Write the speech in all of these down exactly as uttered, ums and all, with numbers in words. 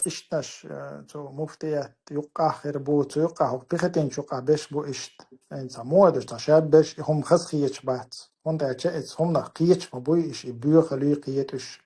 Иштанаш, э, цу муфтият юккъахь хир бу, цу юккъахь хӀокху пехатинчу юккъахь беш бу иштта. Хьайна цхьа муха душ, цхьа шаббеш, и хӀума хаза хеташ бац. ХӀунда аьлча эца хӀуманах кхеташ ма буй, иш и боьха луьй кхеташ.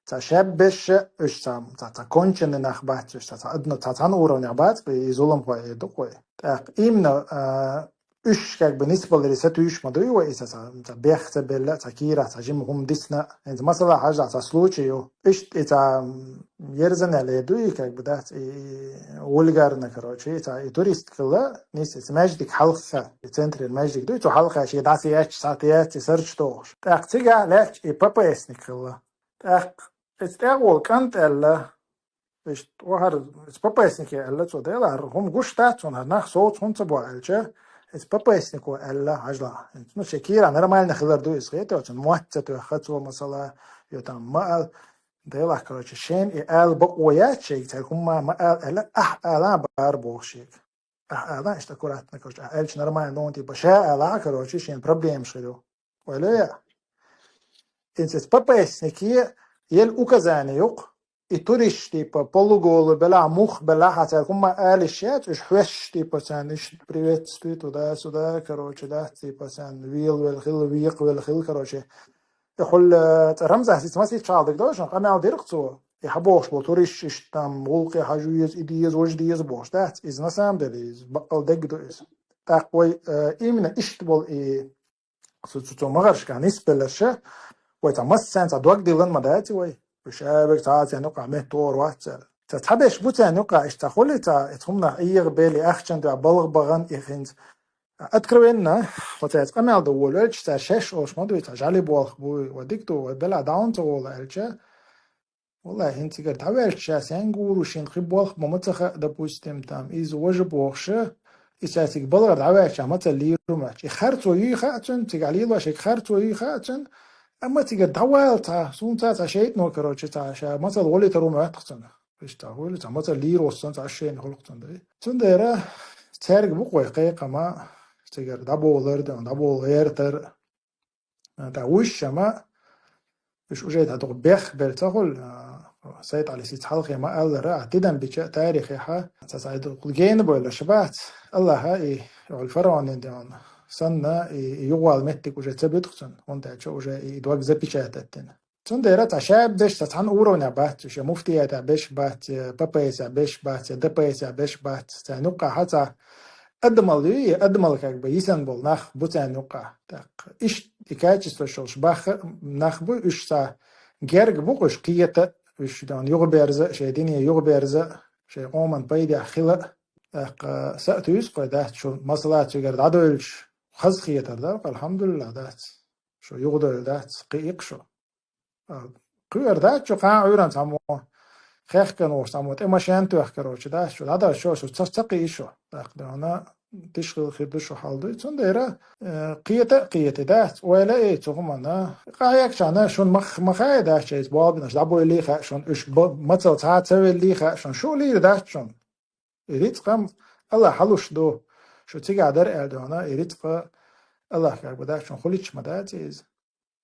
Цхьа шаббеш, уьш цхьа, цхьа, цхьа конченый нах бац, уьш цхьа, цхьа одно, цхьа цхьана уровнях бац, и зуламхой эр ду-кх вай. ТӀаккха именно, а, уьш как бы нисбаларе сатуьйсуш ма дуй вай, и цхьа, цхьа, цхьа бех ца белла, цхьа кийрахь, цхьа жима хӀума дисна. ХӀинца масала хьажахь, цхьа случай ю. Иштта и цхьа, м, ерзанел эр ду и, как бы, дац, и, и вульгарно, короче, и цхьа, и турист хилла, нийса, и цхьа маьждиг хьалха, и центрера маьждиг ду, и цу хьалха шен дӀасаетташ, схьатаетташ, и сарч дохуш. ТӀаккха цигахь лаьтташ и ППСник хилла. ТӀаккха иза тӀехволу кӀант аьлла, иштта, вахар, иза ППСнике аьлла цо, Делахь, хӀара хӀума гуш дац хьуна, хӀара нах совца хӀунда ца бо аьлча, иза ППСнико аьлла, хьажалахь. Ну, шен кийрахь нормально хилар ду иза, хетий, оцунна мотт ца тоьхна цо, масала, ё там ма аьлла. Делахь, короче, шена и ала бакъо яц шега, цаьрга хӀумма ма ала аьлла, ахь ала бара боху шега. Ахь ала, иштта аккуратно, короче, ахь аьлча нормально, ну, типа, ша ала, короче, шена проблемаш хир ю. Ойла я? Инцец ППСнике ел указание ю-кх, и туристаш, типа, полуголый белахь, мух белахь, а цаьрга хӀумма ала йиш яц, уьш хьоьстуш, типа, царна иштта приветствуй туда-сюда, короче, да, типа, царна велавелла хила, векхавелла хила, короче. И хӀума, э, цӀа Рамзан сица масийтта чхьалдиг дойшан, къамел дира-кх цо. И хьабохуш болу туристаш иштта там гӀуллакхе хьажа веза, и деза, важа деза бохуш дац. Иза на самом деле, иза баккъал дегга ду иза. ТӀаккха вай, э, именно иштта болу и цу, цу, цу магӀаршкахь нисбелларша, вай цхьа массарна цхьа дог диллина ма дац вай. Уьш а вега цхьа а царна юкъахь меттахӀора вац аьлла. Цхьа, цхьаберш бу царна юкъахь, иштта цхьа хуьлий цхьа, эца хӀуманах эгӀабелла, ахчана дуьхьа балха бахана и хӀинца. Откровенно, хьо цаьрца къамел дан волавелча, цара шаьш олуш ма дуй, цхьа жӀаьли болх буй, ва дика ду, вай белахь дӀа хӀунда ца гӀолу аьлча, валлахӀи, хӀинца цигара дӀаваьлча, ша сенга гур ву, шена кхин болх бан ма ца хаьа, допустим, там, иза важа бохуш, и ша цига балхара дӀаваьлча, ма ца лийр ву моьттуш. И харцо юй хаьа цунна, цигахь лелош, и харцо юй хаьа цунна, амма цигара дӀавала цхьа, суна цхьа, цхьа шайтано, короче, цхьа, ша мацалла гӀолитар ву моьтту-кх цунна. Иштта хуьлу, цхьа мацалла лийр ву сан, цхьа шена хуьлу-кх цунна, дай. Цундела цаьрга бу-кх вай кхайкхам, цигара дӀаболар, дӀаболу гӀертар. ТӀаккха вуьш шама, уьш уже тӀаккха бех бер ца хуьлу, а, Сайд-Ӏалис хьалхе ма-аллара, а, тидам бича а тарихехьа, ца цхьа гена бойлаш бац. Аллаха и, и фараонин де санна, и, и югӀал меттиг уже ца буьту-кх цунна, хӀунда аьлча уже и дог запечатать дина. Цундела цхьа шаббеш, цхьа цхьана уровня бац, уьш я муфтиятехь беш бац, я ППСехь беш бац, я ДПСехь беш бац, царна юккъахьа цхьа адамалла ю, и адамалла как бы йисина болу нах бу царна юккъахь. ТӀаккха иштта и качество шолуш баха нах бу, уьш цхьа герга бу-кх уьш кхета, уьш дона юхаберза, шайн дине юхаберза, шайн къоман пайдехь хила. ТӀаккха са а туьйсу кхой дац, шу масала цуьгара дӀадойлуш хаза хетар ду-кх, алхьамдулиллахӀ, дац. Шу юхадойла дац, кхиъ-кх шу. А, кхоьру дац шу, кхана Ӏуьйранна цхьаммо хехкан волуш, цхьаммо тӀе машен тоьхна, короче, дац шу, дӀадала шу, шу ца, ца кхиъ шу. ТӀаккха дона тишхила хир ду шу хьал дуй. Цундела, э, кхета а кхета дац, ойла а ей цу хӀуманна. Къахьегчарна шуна ма, ма хаьа дац, шайца болбинарш дӀабойлий хаьа шуна, уьш бо-, мацалла цхьа а ца веллий хаьа шуна, шу а лийр дац шуна. И рицкъа-м Аллах хьалуш ду, шу цигахь дара аьлла дона, и рицкъа Аллах как бы дац шуна, хуьлуьйтуш ма дац иза.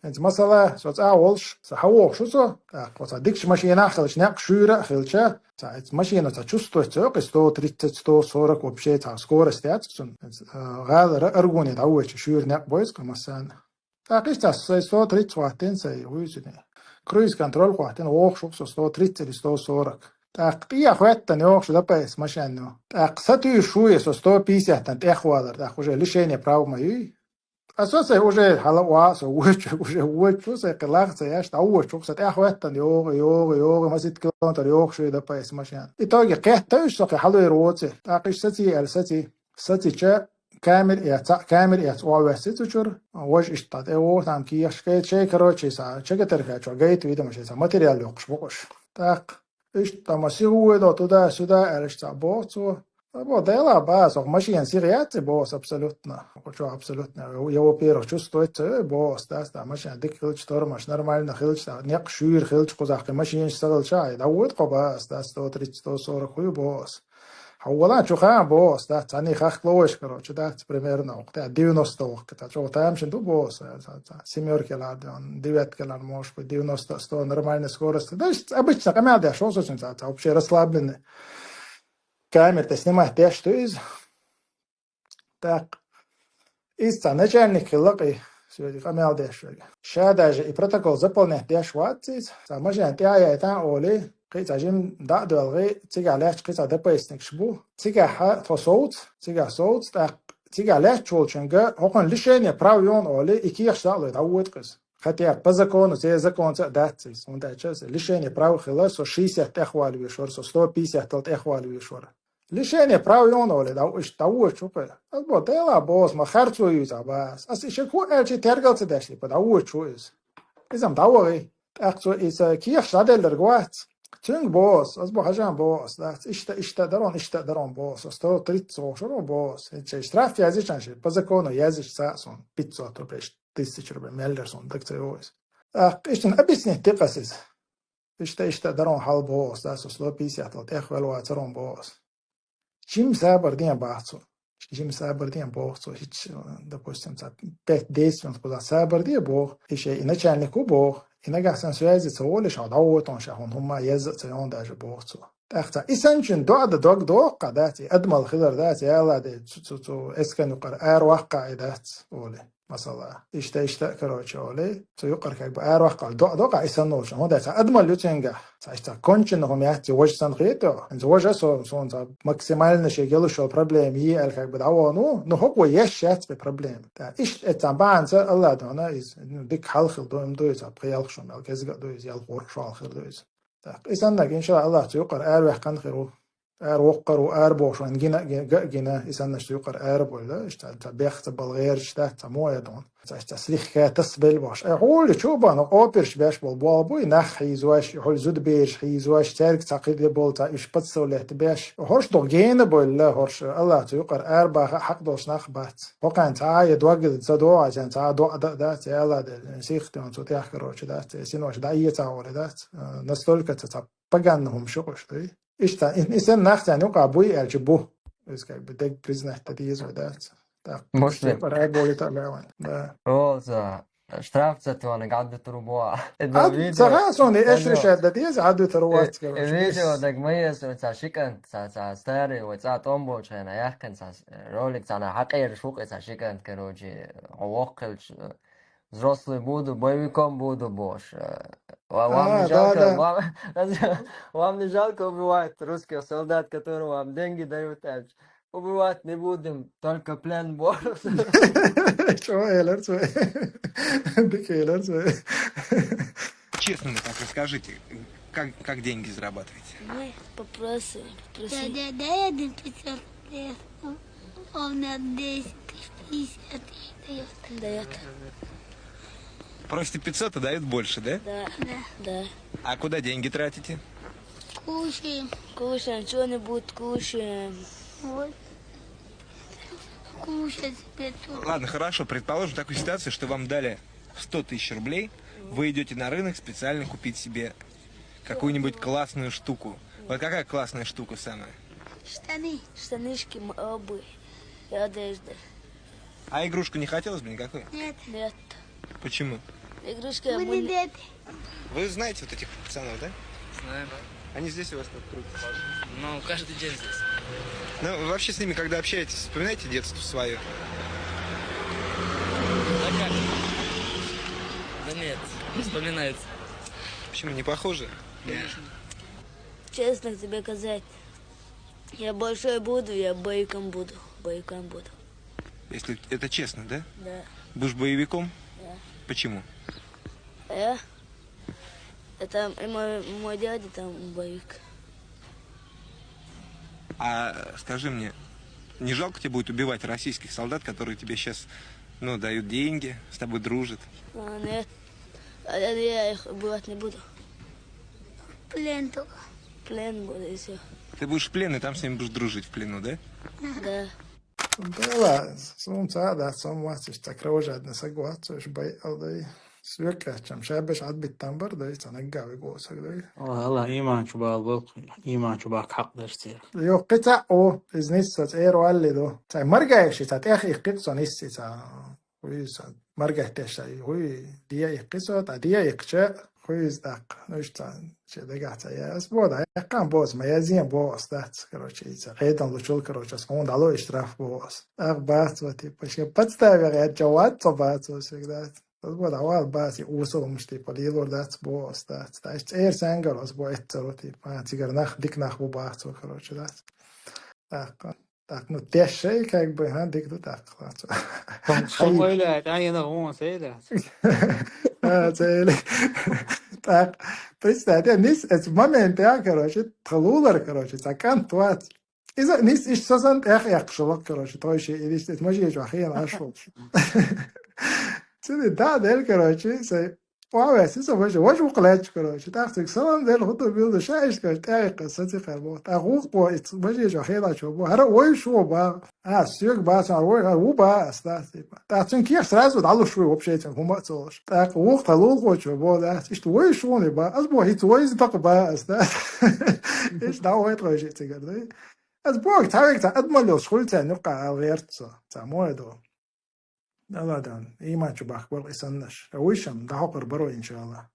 ХӀинца масала, со цӀа а волуш, со хьан вохуш ву со, тӀаккха оцу дикачу машенахь а хилча, некъ шуьйра а хилча, цхьа, хӀинца машина цхьа чувствовать ца йо-кх, и сто тридцать, сто сорок вообще цхьа скорость яц-кх цунна. ХӀинца, а, гӀалара аргуне дӀавоьдуш шуьйра некъ бойцу-кх массарна. ТӀаккха иштта со сто тридцать хӀоттийна, со вуьйцуьне. Круиз-контроль хӀоттийна, вохуш ву-кх со сто тридцать или сто сорок. ТӀаккха тӀе а хӀоьттина йогӀуш ду-кх и машен. ТӀаккха сатуьйсуш ву-кх со сто пятьдесят тӀехвалар, тӀаккха уже лишение прав ма юй. Ткъа со сайн уже хьала а ваха, со вочу, уже вочу, сайн кхин лах а ца еш, дӀавочу, со тӀаьхьа хӀоьттина йогӀу, йогӀу, йогӀу, масийтта километр йогӀуш ю-кх и машен. Итоге кхетта уьш со кхин хьалавер воций. ТӀаккха иштта саций аьлла саций. Сацича камера эцна, цхьаъ камера эцна охьавоьссий цу чуьра. Важа иштта дӀа тӀе вогӀу, там кехаш гайта шай, короче, цхьа чагатархочуьнга гайта, видимо, шайн цхьа материал йоккхуш бу-кх уьш. ТӀаккха иштта там сихо вуьйдо туда-сюда аьлла цхьаъ боху цо. Бо, делахь боху ас, хӀокху машенан сиха яц и боху ас абсолютно. Чохь абсолютно. Я, во-первых, чувствовать ца йой боху ас, дац, да, машена дика хилча, тормоз нормально хилча, да, некъ шуьйра хилча, кхузахь кхин машенаш ца хилча, ай, дӀавоьду-кх боху ас, дац, сто тридцать, сто сорок хӀу ю боху ас. Хьо вала чу хаан боху ас, дац, цхьаьний хахка ловеш, короче, дац, примерно, окху тӀе девяносто воккха, цхьа чӀогӀа тамашийна ду боху ас, цхьа, цхьа, цхьа семёрка лад, девятка лад, может быть, девяносто, сто, нормальная скорость. Да, обычно къамел деш, шо со цуьнца, цхьа, вообще расслабленный. Камера тӀе снимать деш ду иза. ТӀаккха иза цхьа начальник хилла кхин, соьга къамел деш верг. Ша даже и протокол заполнять деш вац иза. Цхьа машен тӀе а яйтан олий, кхин цхьа жима дӀа а доьлхий, цигахь лаьтташ кхин цхьа ДПСникаш бу. Цигахь тхо совца, цигахь совца, тӀаккха цигахь лаьтташ волчуьнга хӀокхуьнан лишение прав ю олий, и кехаташ дӀа а лой, дӀавоьду-кх иза. Хотя по закону, церан законца а дац иза. ХӀунда аьлча лишение прав хилла, со шестьдесят тӀехвала веш вара, со сто пятьдесят-ал тӀехвала веш вара. Лишение прав ю олий, дӀа-, иштта дӀавоьдуш ву-кх. Ас боху, делахь боху ас, ма харцо ю иза боху ас. Ас и шеко аьлча тергал ца деш, типа, дӀавоьдуш ву иза. Иза-м дӀавахий. ТӀаккха цо иза кехаташ дӀаделларг вац. Цуьнга боху ас, ас боху, хьажа боху ас, дац. Иштта, иштта дар вон, иштта дар вон боху ас. Ас сто тридцать вохуш вара боху ас. Хьан шен штраф язйича, шен по закону язйича цхьаъ суна пятьсот рублей, тысяча рублей, меллера суна дага ца йогӀу иза. ТӀаккха иштта объяснить ди-кх ас иза. Иштта, иштта дар вон хьал боху ас, дац, со сто пятьдесят-ал тӀехвала вацар вон боху ас. Жима сабар де боху цо. Жима сабар де боху цо. ХӀинца, допустим, цхьа пять-десять минут кхузахь сабар де боху. И шен и начальник ву боху. И нагахь санна связи ца волуш, хьо дӀавойтун ша хьуна хӀумма езза а ца йогӀу даже боху цо. ТӀаккха цхьа и санначун доӀа дан дог доху-кх, дац, и адамалла хилар, дац, яла де, цу, цу, цу эскан юкъара ара ваккха и, дац, олий. Масала, иштта, иштта, короче, олий, цу юкъара как бы ара ваккха доӀа доккха и санна волчу. ХӀунда аьлча адамалла ю цуьнгахь. Цхьа иштта конченный хӀума яц, и важа санна хетахь. ХӀинца важа со, суна цхьа максимально шен гелуш йолу проблема йий аьлла как бы дӀавахана ву, но хӀокхо еш яц бен проблема. ТӀаккха иштта эццахь бахьанца Аллах дона иза, ну, дика хьал хила ду, ду иза, пхи-ялх шо мел кӀезиг а ду иза, ялх-ворхӀ шо хила ду иза. ТӀаккха и саннарг, иншалла, Аллах цу юкъара араваьккхина хир ву. Аравоккхур ву, арабохуш вайн гина, гина, га а гина, и саннаш цу юкъара арабевлла, иштта цхьа бехк ца бала гӀерташ дац, цхьа муха ду. Цхьа иштта слегка тасбелла бохуш. Ай, хьула чу бан, оперш беш болу болх буй, нах хьийзош, хьула зудабераш хьийзош, цаьрга цхьа кхидӀа болу, цхьа уьш подставлять беш. ХӀорш доху гена бевлла, хӀорш Аллах цу юкъара арабаха хьакъ долуш нах бац. ХӀокхарна цхьа а я дог ца догӀу, цхьа а доӀа дан а дац, я Аллах Дела, сих тӀе цу тӀехь, короче, дац, я синош дӀаэца а гӀур дац. Настолько ца цхьа паганна хӀума шу къуш дуй. Иштта, и, и санна нах царна юкъа буй аьлча бу. Иза как бы дег признать дан деза вай, дац. Так, может, церан пара болита леван. Да. О, за штраф ца тона гадда туру бо. Ад, ца ха сони эш решать дан деза, ад туру вац, короче. Видео даг ма ес, ца шикан, ца, ца старый, вай ца томбо чхена, яхкан, ца ролик, ца на хакер шук, ца шикан, короче, вокхелч, взрослый буду, боевиком буду, боже. Ва-, вам не жалко, вам, вам не жалко убивать русских солдат, которые вам деньги дают, а? Убивать не будем, только плен, боже. Чего, Эллер, чего? Дык, Эллер, чего? Честно мне так расскажите, как, как деньги зарабатываете? Мы попросим, попросим. Да, да, да, я один пятьсот лет. Он на десять, пятьдесят даёт. Даёт. Просите пятьсот, а дают больше, да? Да. Да. Да. А куда деньги тратите? Кушаем. Кушаем, что-нибудь кушаем. Вот. Кушать себе тут. Ладно, хорошо, предположим такую ситуацию, что вам дали сто тысяч рублей, вы идёте на рынок специально купить себе какую-нибудь классную штуку. Вот какая классная штука самая? Штаны. Штанишки, м, обувь и одежда. А игрушку не хотелось бы никакой? Нет. Нет. Почему? Игрушки мы не... Вы знаете вот этих пацанов, да? Знаем. Они здесь у вас тут крутятся? Ну, каждый день здесь. Ну, вы вообще с ними, когда общаетесь, вспоминаете детство свое? Да как? Да нет, не вспоминается. Почему, не похоже? Конечно. Честно тебе сказать, я большой буду, я боевиком буду, боевиком буду. Если это честно, да? Да. Будешь боевиком? Да. Почему? А я? Это и мой, мой дядя там боевик. А скажи мне, не жалко тебе будет убивать российских солдат, которые тебе сейчас, ну, дают деньги, с тобой дружат? А, нет. А я, я их убивать не буду. Плен только. Плен буду, и всё. Ты будешь в плен, и там с ними будешь дружить в плену, да? Да. Бела, сум цхьа а дац, сум вац, иштта кровожадный саг вац, уьш байъал дай. Соьга кхаьчча-м, шабаш Ӏадбиттан бар, дай, цхьа наггахь вига оцаг, дай. Валлахь, иман чу бала болх, иман чу баккха хьакъ даш церан. Йо, кхин цхьаъ у, из нийсса цӀера валли ду. Цхьа маргай ши, цхьа тӀех иккхи со нийсса цхьа. Хуй со, маргай тешай, хуй, де иккхи со, тӀа де иккхича, хуй из тӀаккха. Ну, иштта, ши дагахь цхьа я. Ас бода, яьккхам боз, ма я зен бо ас дац, короче, из Ӏедан лучул, короче, ас хьуна дӀало и штраф бо ас. ТӀаккха бац ва, типа, ши подставь яхь, я чават цо бац ва всегда. Ас бо, давай, бац, и усал муш, типа, лилор дац, бо, ас дац. Та аш цӀер сангар, ас бо, эццаро, типа, а, цигар нах, дик нах бу бац, ва, короче, дац. Так, так, ну, тешей, как бы, ха, дик ду, так, ладно. Шо ойла, тӀаена гӀун сейла. А, цели. Так, представь, я нис, это момент, я, короче, талулар, короче, цакан туат. Иза нис иш сасан тӀех якхшалак, короче, той ши, или иш, это може ещё хрен ашвал. Цели, да, дель, короче, сай, вавес, иза може, вож укълач, короче, так, цик салам дель, хуту билду, шаиш, короче, тӀех, короче, саци, короче, бо. Так, ух, бо, это може ещё хрен ашвал, бо. Хара, ой, шо, ба. А, сёг, ба, сан, ой, а, у, ба, ас, да, типа. Так, цин ких сразу дало шуй, вообще, этим, хума, цолш. Так, ух, талул, хочо, бо, да. Ишт, ой, шо, не, ба. Ас, бо, хит, ой, так, ба, ас, да. Ишт, да, ой, твой же, цигар, да. Ас бо, цавек, ца, адмалёс, хуй, ца, ну, ка, алверт, со. Ца, мой, до. Да ладно, иман чу бахк бол, исаннаш. А уйшам, да, хокар, баро, иншаллах.